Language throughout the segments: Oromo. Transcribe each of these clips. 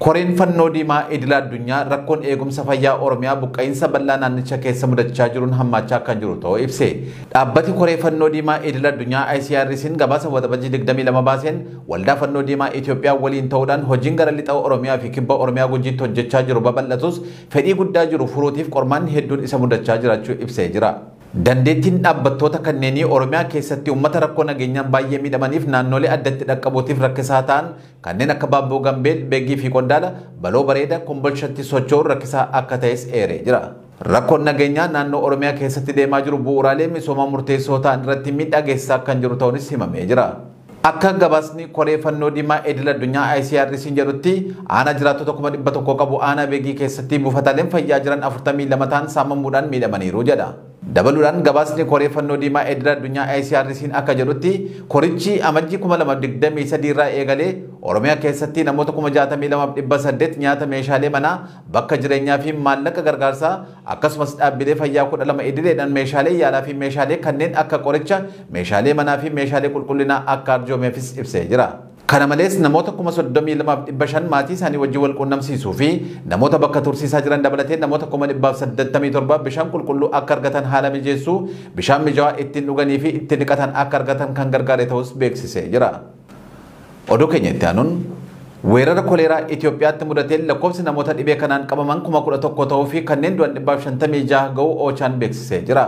Koreen Fannoo Diimaa Idila Addunyaa rakkoon eegumsa fayyaa Oromiyaa buqqa'iinsa bal'aa naannicha keessa mudachaa jiruun hammaachaa kan jiru ta'uu ibse. Dhaabbati Koree Fannoo Diimaa Idila Addunyaa ICRC'n gabaasa Waxabajjii 22 baaseen Waldaa Fannoo Diimaa Itoophiyaa waliin ta'uudhaan hojiin gara lixa Oromiyaa fi kibba Oromiyaa Gujiitti hojjechaa jiru babal'atus fedhii guddaa jiru furuutiif qormaanni hedduun isa mudachaa jiraachuu ibsee jira. Dandeettiin dhaabbattoota kanneenii Oromiyaa keessatti uummata rakkoo nageenyaan baay'ee miidhamaniif naannolee addatti dhaqqabuutiif rakkisaa ta'an kanneen akka Baabboo Gambeel, Beegii fi Qondaala, Baloo Bareeda, Kombolshatti socho'uun rakkisaa akka ta'es eeree jira. Rakkoon nageenyaa naannoo Oromiyaa keessatti deemaa jiru bu'uuraalee misoomaa murteessoo ta'an irratti miidhaa geessisaa kan jiru ta'uunis himamee jira. Akka gabaasni Koree Fannoo Diimaa Idil Addunyaa ICRC'n jedhutti aanaa jiraattota 100,000 qabu aanaa Beegii keessatti buufataaleen fayyaa jiran 42 ta'an saamamuudhaan miidhamaniiru jedha. Dabaluudhaan gabaasni Koree Fannoo Diimaa Idil Addunyaa ICRC'n akka jedhutti korichi Amajjii 2023 irraa eegalee Oromiyaa keessatti namoota 62,800 nyaata, meeshaalee manaa, bakka jireenyaa fi maallaqa gargaarsaa akkasumas dhaabbilee fayyaa 12 idileedhaan meeshaalee yaalaa fi meeshaalee kanneen akka qoricha, meeshaalee manaa fi meeshaalee qulqullinaa akka arjoomeefis ibsee jira. Kana malees namoota 32,500 maatii isaanii wajjin wal quunnamsiisuu fi namoota bakka tursiisaa jiran dabalatee namoota 187,000 bishaan qulqulluu akka argatan haala mijeessuu, bishaan mijaawaa ittiin dhuganii fi ittiin dhiqatan akka argatan kan gargaare ta'us beeksisee jira. Oduu keenya itti aanuun weerara koleeraa Itoophiyaatti mudateen lakkoofsi namoota dhibee kanaan qabaman 11,000 ta'uu fi kanneen du'an 556 ga'uu Oochaan beeksisee jira.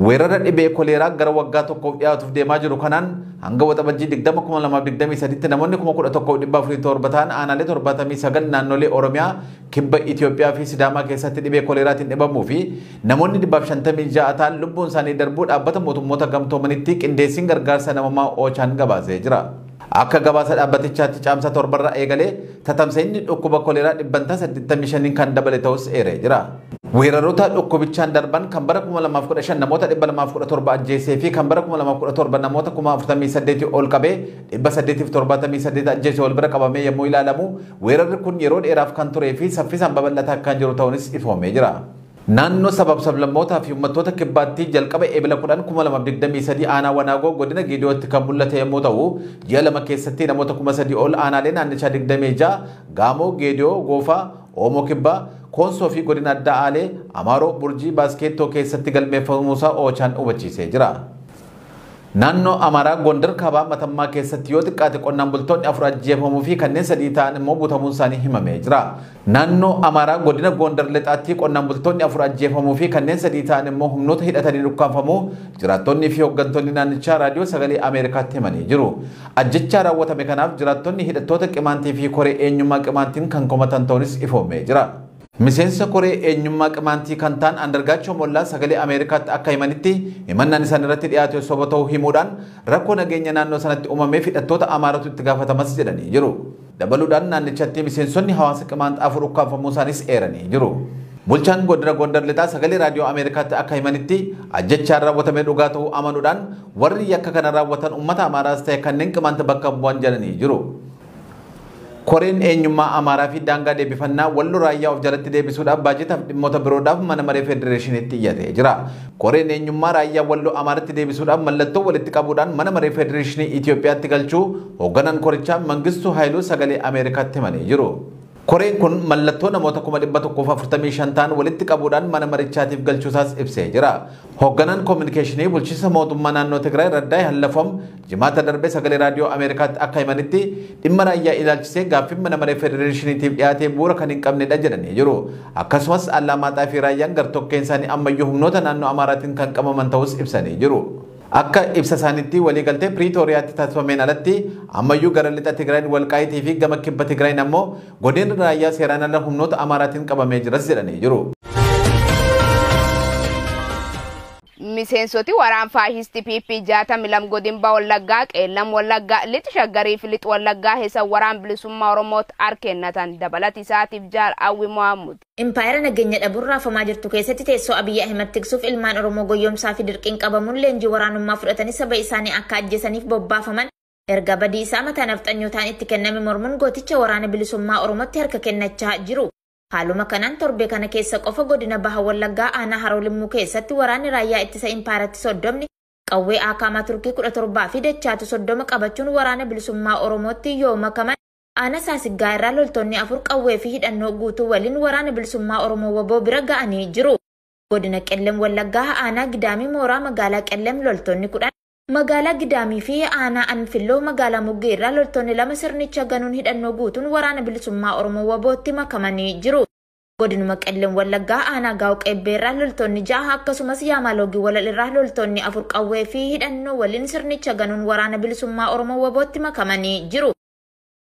Weerara dhibee koleeraa gara waggaa tokkoof dhiyaatuuf deemaa jiru kanaan hanga Waxabajjii 20,2023tti namoonni 11,407 ta'an aanaalee 79 naannolee Oromiyaa, Kibba Itoophiyaa fi Sidaamaa keessatti dhibee koleeraatiin dhibamuu fi namoonni 556 ta'an lubbuun isaanii darbuu dhaabbata mootummoota gamtoomanitti qindeessiin gargaarsa namummaa Oochaan gabaasee jira. Akka gabaasa dhaabbatichaatti caamsaa torbarraa eegalee tatamsa'inni dhukkuba koleeraa 85% kan dabale ta'us eeree jira. Weeraroota dhukkubichaan darban kan bara 2015 namoota 217 ajjeesee fi kan bara 2017 namoota 48,000 ol qabee 878 ajjeesee wal bira qabamee yommuu ilaalamu weerarri kun yeroo dheeraaf kan turee fi saffisaan babal'ataa kan jiru ta'uunis ifoomee jira. Naannoo sabab sablammootaa fi uummattoota kibbaatti jalqaba Eebila 10 2023 aanaa Wanaagoo godina Geediyootti kan mul'ate yommuu ta'u ji'a lama keessatti namoota 3,000 ol aanaalee naannichaa 26 Gaamoo, Geediyoo, Goofaa, Oomoo Kibbaa, Koonsoo fi godina addaa Aalee, Amaaroo, Burjii, Baaskeettoo keessatti galmeeffamuusaa Oochaan hubachiisee jira. Naannoo Amaaraa Gondar Kaabaa Matammaa keessatti yoo xiqqaate qonnaan bultoonni 4 ajjeefamuu fi kanneen 3 ta'an immoo butamuun isaanii himamee jira. Naannoo Amaaraa godina Gondar Lixaatti qonnaan bultoonni 4 ajjeefamuu fi kanneen 3 ta'an immoo humnoota hidhatanii dukkaanfamuu jiraattonni fi hooggantoonni naannichaa raadiyoo sagalee Ameerikaatti himanii jiru. Ajjechaa raawwatame kanaaf jiraattonni hidhattoota qimaantii fi koree eenyummaa qimaantiin kan komatan ta'uunis ifoomee jira. Miseensa koree eenyummaa qimaantii kan ta'an Andargaachoo Mollaa sagalee Ameerikaatti akka himanitti himannaan isaan irratti dhiyaate soba ta'uu himuudhaan rakkoo nageenya naannoo sanatti uumameef hidhattoota Amaaratu itti gaafatamas jedhanii jiru. Dabaluudhaan naannichatti miseensonni hawaasa qimaantii 4 ukkaanfamuu isaanis eeranii jiru. Bulchaan godina Gondar Lixaa sagalee raadiyoo Ameerikaatti akka himanitti ajjechaan raawwatamee dhugaa ta'uu amanuudhaan warri yakka kana raawwatan uummata Amaaraas ta'e kanneen qimaantii bakka bu'an jedhanii jiru. Koreen eenyummaa Amaaraa fi daangaa deebifannaa Walloo Raayyaa of jalatti deebisuudhaaf baajetaaf dhimmoota biroodhaaf mana maree federeeshiniitti iyyatee jira. Koreen eenyummaa Raayyaa Walloo Amaaraatti deebisuudhaaf mallattoo walitti qabuudhaan mana maree federeeshinii Itoophiyaatti galchuu hoogganaan korichaa Mangistuu Haayiluu sagalee Ameerikaatti himanii jiru. Koreen kun mallattoo namoota 145,000 ta'an walitti qabuudhaan mana marichaatiif galchuusaas ibsee jira. Hoogganaan koominikeeshinii bulchiinsa mootummaa naannoo Tigraay Raddaay Hallafom jimaata darbee sagalee raadiyoo Ameerikaatti akka himanitti dhimma raayyaa ilaalchisee gaaffiin mana maree federeeshiniitiif dhiyaatee bu'uura kan hin qabnedha jedhanii jiru. Akkasumas Allamaaxaa fi raayyaan gartokkeen isaanii ammayyuu humnoota naannoo Amaaraatiin kan qabaman ta'us ibsanii jiru. Akka ibsa isaaniitti waliigaltee Piriitooriyaatti taasifameen alatti ammayyuu gara lixa Tigraayin Walqaayitii fi gama kibba Tigraayin ammoo godina raayyaa seeraan ala humnoota Amaaraatiin qabamee jiras jedhanii jiru. Miseensoti waraan faashistii PP 62 godina Wallaggaa, Qeellam Wallaggaa, Lixa Shaggarii fi Lixa Wallaggaa heessa waraan bilisummaa Oromootti harkennatan dabalati isaatiif Jaal Awwi Mohammud. Impaayera nageenya dhabuun raafamaa jirtu keessatti teessoo Abiyyi Ahimad tiksuuf ilmaan Oromoo goyyomsaa fi dirqiin qabamuun leenjii waraanummaa fudhatanii saba isaanii akka ajjeesaniif bobbaafaman erga badii isaa mataa nafxanyootaan itti kenname mormuun gooticha waraana bilisummaa Oromootti harka kennachaa jiru. Haaluma kanaan torbee kana keessa qofa godina Baha Wallaggaa aanaa Haroo Limmuu keessatti waraanni raayyaa ittisa impaaratti 30 qawwee Akaamaa Turkii 17 fi dachaatu 30 qabachuun waraana bilisummaa Oromootti yoo makaman Aanaa Saasiggaa irraa loltoonni 4 qawwee fi hidhannoo guutuu waliin waraana bilisummaa Oromoo WBO bira ga'anii jiru. Godina Qellem Wallaggaa aanaa Gidaamii mooraa magaalaa Qellem loltoonni 10, magaalaa Gidaamii fi aanaa Anfilloo magaalaa Muggee irraa loltoonni 2 sirnicha ganuun hidhannoo guutuun waraana bilisummaa Oromoo WBOtti makamanii jiru. Godinuma Qellem Wallaggaa aanaa Gaa'o Qeebbee irraa loltoonni 6 akkasumas Yaamaloogii Walal irraa loltoonni 4 qawwee fi hidhannoo waliin sirnicha ganuun waraana bilisummaa Oromoo WBOtti makamanii jiru.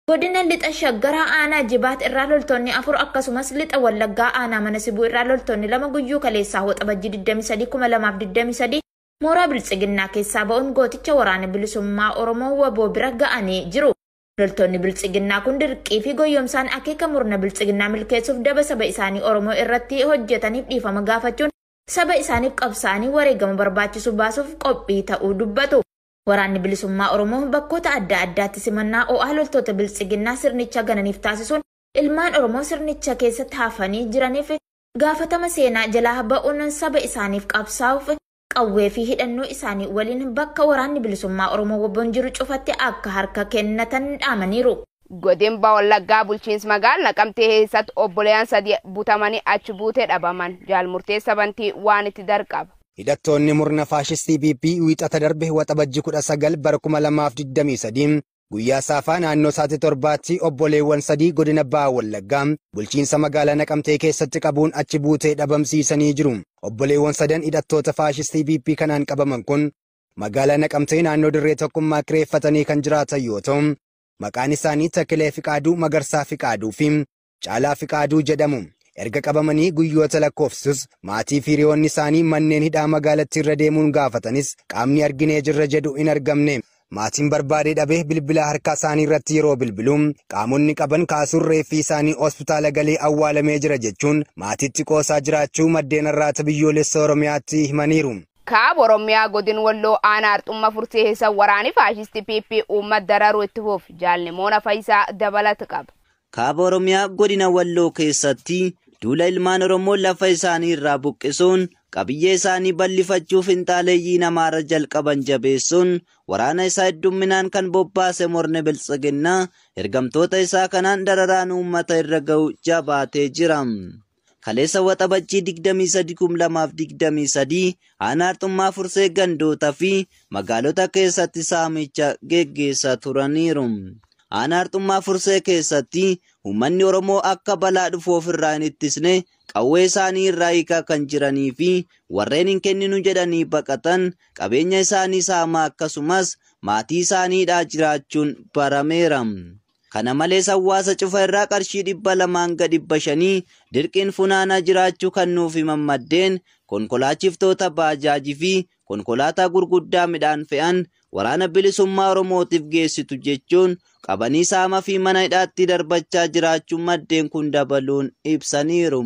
Godina Lixa Shaggaraa aanaa Jibaat irraa loltoonni 4 akkasumas Lixa Wallaggaa aanaa Mana Sibuu irraa loltoonni 2 guyyuu kaleessaa Waxabajjii 23 2023 mooraa Biltsiginnaa keessaa ba'uun gooticha waraana bilisummaa Oromoo WBO bira ga'anii jiru. Loltoonni Biltsiginnaa kun dirqii fi goyyomsaan akeeka murna Biltsiginnaa milkeessuuf daba saba isaanii Oromoo irratti hojjetaniif dhiifama gaafachuun saba isaaniif qabsaa'anii wareegama barbaachisu baasuuf qophii ta'uu dubbatu. Waraanni bilisummaa Oromoo bakkoota adda addaatti simannaa ho'aa loltoota Biltsiginnaa sirnicha gananiif taasisuun ilmaan Oromoo sirnicha keessatti hafanii jiraniif gaafatama seenaa jalaa ba'uun saba isaaniif qabsaa'uuf qawwee fi hidhannoo isaanii waliin bakka waraanni bilisummaa Oromoo WBOn jiru cufatti akka harka kennatan dhaamaniiru. Godin Wallaggaa bulchiinsa magaalaa Naqamtee keessatti obboleeyyan 3 butamanii achi buutee dhabaman. Jaal murteessa bantii waan itti darqaba. Hidhattoonni murna faashistii PP wiixata darbe Waxabajjii 19 bara 2023 guyyaa saafaa naannoo sa'aatii 7tti obboleewwan 3 godina Baha Wallaggaa bulchiinsa magaalaa Naqamtee keessatti qabuun achi buutee dhabamsiisanii jiru. Obboleewwan 3 hidhattoota faashistii PP kanaan qabaman kun magaalaa Naqamtee naannoo dirree tokkummaa kireeffatanii kan jiraatan yoo ta'u, maqaan isaanii Takilee Fiqaaduu, Magarsaa Fiqaaduu fi Caalaa Fiqaaduu jedhamu. Erga qabamanii guyyoota lakkoofsisus maatii fi hiriyoonni isaanii manneen hidhaa magaalattii irra deemuun gaafatanis qaamni arginee jirra jedhu hin argamne. Maatiin barbaadee dhabee bilbila harka isaanii irratti yeroo bilbilu qaamonni qaban kaasuun reeffi isaanii hospitaala galee awwaalamee jira jechuun maatiitti qoosaa jiraachuu maddeen irraata biyyoolessa Oromiyaatti himaniiru. Kaaba Oromiyaa godin Walloo aanaa Arxummaa Fursee keessa waraanni faashistii PP uummata dararuu itti fuuf jaalni Moona Faayisaa dabalata qaba. Kaaba Oromiyaa godina Walloo keessatti duula ilmaan Oromoo lafa isaanii irraa buqqisuun qabiyyee isaanii bal'ifachuuf finxaaleeyyii namaarra jalqaban jabeessuun waraana isaa heddumminaan kan bobbaase morne Biltsiginnaa ergamtoota isaa kanaan dararaan uummata irra ga'u jabaatee jira. Kaleessa Waxabajjii 23 2023 aanaa Arxummaa Fursee gandootaa fi magaalota keessatti saamicha geggeessaa turaniiru. Aanaa Arxummaa Fursee keessatti uummanni Oromoo akka balaa dhufu ofirraa hin ittisne qawwee isaanii irraa hiikaa kan jiranii fi warreen hin kenninu jedhanii baqatan qabeenya isaanii saamaa akkasumas maatii isaaniidhaa jiraachuun barameera. Kana malees hawaasa cufa irraa qarshii 200 hanga 500 dirqiin funaanaa jiraachuu kan nuuf himan maddeen konkolaachiftoota baajaajii fi konkolaataa gurguddaa midhaan fe'an waraana bilisummaa Oromootiif geessitu jechuun qabanii saama fi mana hidhaatti darbachaa jiraachuun maddeen kun dabaluun ibsaniiru.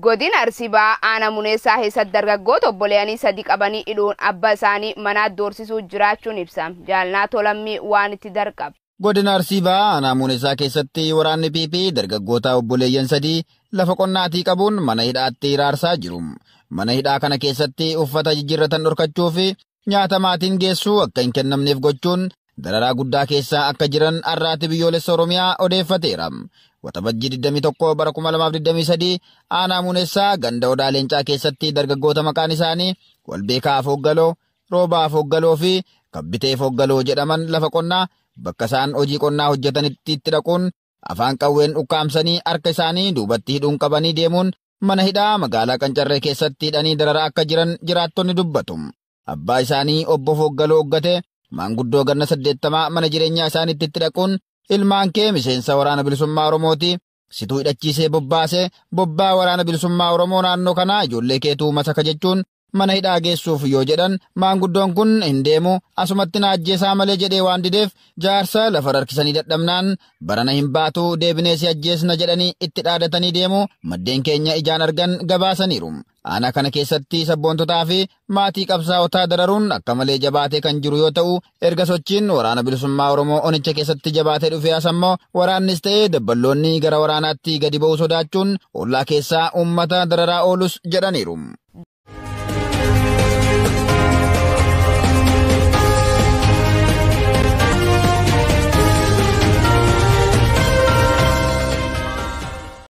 Godina Arsii Bahaa aanaa Muneessaa keessatti dargaggoota obboleeyyan 3 qabanii hidhuun abbaa isaanii manaa doorsisuu jiraachuun ibsame. Jaalnaa Tolammii waan itti darqaba. Godina Arsii Bahaa aanaa Muneessaa keessatti waraanni PP dargaggoota obboleeyyan 3 lafa qonnaatii qabuun mana hidhaatti hiraarsaa jiru. Mana hidhaa kana keessatti uffata jijjiirratan dhorkachuu fi nyaata maatiin geessuu akka hin kennamneef gochuun dararaa guddaa keessaa akka jiran Arraati biyyoolessa Oromiyaa odeeffateera. Waxabajjii 21 bara 2023 aanaa Muneessaa ganda Odaa Leencaa keessatti dargaggoota maqaan isaanii Walbeekaa Fooggaloo, Roobaa Fooggaloo fi Kabbitee Fooggaloo jedhaman lafa qonnaa bakka isaan hojii qonnaa hojjetanitti itti dhaquun afaan qawween ukkaamsanii harka isaanii duubatti hidhuun qabanii deemuun mana hidhaa magaalaa Qancarree keessatti hidhanii dararaa akka jiran jiraattonni dubbatu. Abbaa isaanii obbo Fooggaloo Oggate maanguddoo ganna 80 mana jireenyaa isaaniitti itti dhaquun ilmaan kee miseensa waraana bilisummaa Oromooti. Situu hidhachiisee bobbaase bobbaa waraana bilisummaa Oromoo naannoo kanaa ijoollee keetuu masaka jechuun mana hidhaa geessuuf yoo jedhan maanguddoon kun hin deemu asumatti na ajjeesaa malee jedhee waan dideef jaarsa lafa harkisanii dadhabnaan barana hin baatu deebinee si ajjeesna jedhanii itti dhaadatanii deemu maddeen keenya ijaan argan gabaasaniiru. Aanaa kana keessatti sabboontotaa fi maatii qabsaa'otaa dararuun akka malee jabaatee kan jiru yoo ta'u erga sochiin waraana bilisummaa Oromoo onicha keessatti jabaatee dhufee as ammoo waraannis ta'ee dabballoonni gara waraanaatti gadi ba'uu sodaachuun ollaa keessaa uummata dararaa oolus jedhaniiru.